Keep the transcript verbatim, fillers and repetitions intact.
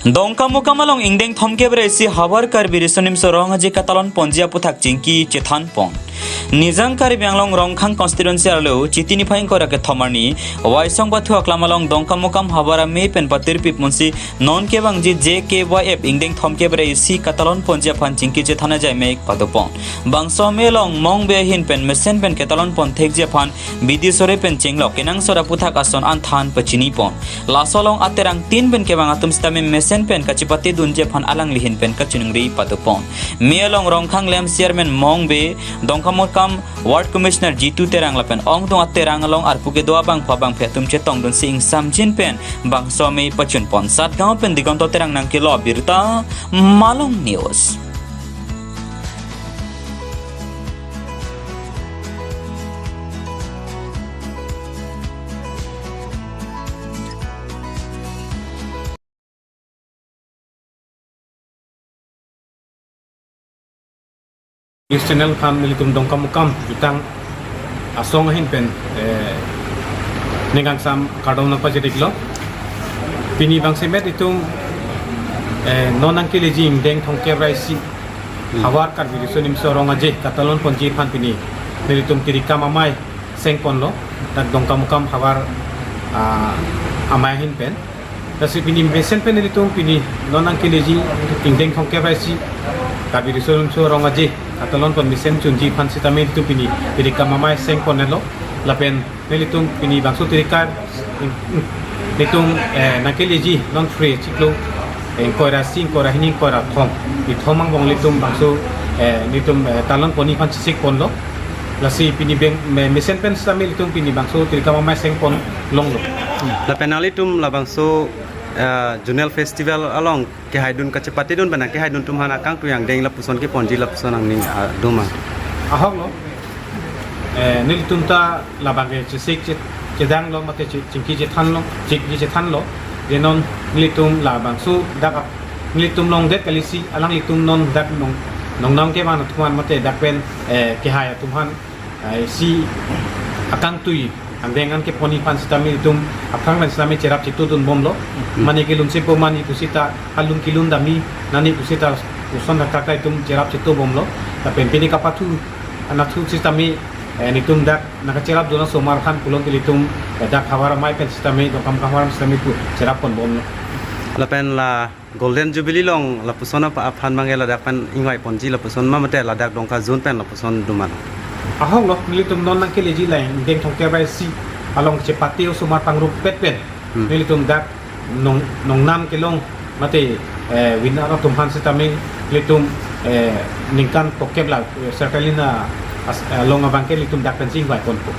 Dongkamukam along ingdeng thomkep ra isi havar Karbi Riso Nimso Rong Aje katalon ponji aputhak chingki chethan pon. Nijang Karbi Anglong Rongkhang constituency arlo Chiti niphai ingkoi ra kethom arni Waisong pathu aklam along Dongkamukam havar amei pen patirpi ponsi non kevangji J K Y F ingdeng thomkep ra isi katalon ponji aphan chingki chethan ajai mek padopon. Bangso amei along mongbe ahin pen mesen pen katalon pon thekji aphan bidi sore pen chenglok kenangsot aputhak ason an than pachini pon. Laso along aterang tin pen kevang atum sitame mesen pen kachepate dunji aphan alangli ahin pen kachiningri padopon. Amei along Rongkhang Lem Chairman mongbe, Dongkamukam Ward Commissioner Jitu Terang lapen ongdung aterang along arpu kedo abangphu abangphi atum chetong dunsi ingsamjin pen bangso amei pachun pon. Satgaon pen Digonto Terang nangkelo abirta, Malong News. News channel aphan nelitum Dongkamukam jutang asong ahin pen, eh, ningkangsam kardom nangpajir-iklo. Pini bangsemet itum, eh, non nangkeleji ingdeng thomkep ra isi, hmm, havar Karbi Riso Nimso Rong Aje katalon ponji aphan pini nelitum tirikam amei seng ponlo, dak Dongkamukam havar, ah, amei ahin pen. Lasi pini mesen pen nelitum pini non nangkeleji ingdeng thomkep ra isi Karbi Riso Nimso Rong Aje katalon pon mesen chunji aphan sitame nelitum pini tirikam amei seng ponlo. Lapen nelitum pini bangso tirikam, nelitum, eh, nangkeleji non phre chiklo, eh, ingkoi ra isi, ingkoi ra hini, ingkoi ra thom, ithom angbong nelitum bangso, eh, nelitum, eh, talon ponji aphan chesik ponlo. Lasi pini beng, me-, mesen pen sitame nelitum pini bangso tirikam amei seng pon longlo. Lapen nanglitum labangso, eh, Zonal Festival along kehaidun kachepate dun pen nangkehaidun atum aphan akangtui angdeng lapuson keponji lapuson nangning, ah, doma. Ahoklo. Eh, nelitum ta labang ke chesik che-, chedanglo mate che-, chingki chethanlo, chingki chethanlo. Je non nelitum labangso dak ap-, nelitum longdet kalisi alanglitum non dak nong, nongnam kevang atum aphan mate dak pen, eh, kehai atum aphan, eh, isi akangtui angdeng an keponji aphan sitame itum aphrang pen sitame cherap chetudun bomlo. Hmm. Mane kelun sepo mani pusita, halun kelun dami nani pusita, uson thakthak itum cherap chetu bomlo. Lapen pini kapathu anatthu sitame, eh, nelitum dak nangkacherap dun asomar aphan pulote nelitum, eh, dak havar amei pen sitame, Dongkamukam havar sitame pu cherap pon bomlo. Lapen la Golden Jubilee along lapuson apa aphan mangge ladak pen ingvai ponji lapuson ma mate ladak Dongka Zone pen lapuson doma? Ahoklo, nelitum non nangkeleji la ingdeng thomkep ra isi along chepate osomar pangrumpet pen, hmm, nelitum dak nong, nongnam kelong mate, eh, winner atum aphan sitame nelitum, eh, ningkan thomkep la, eh, Serkalin a, as-, eh, along abang ke nelitum dak pensi ingvai ponpo.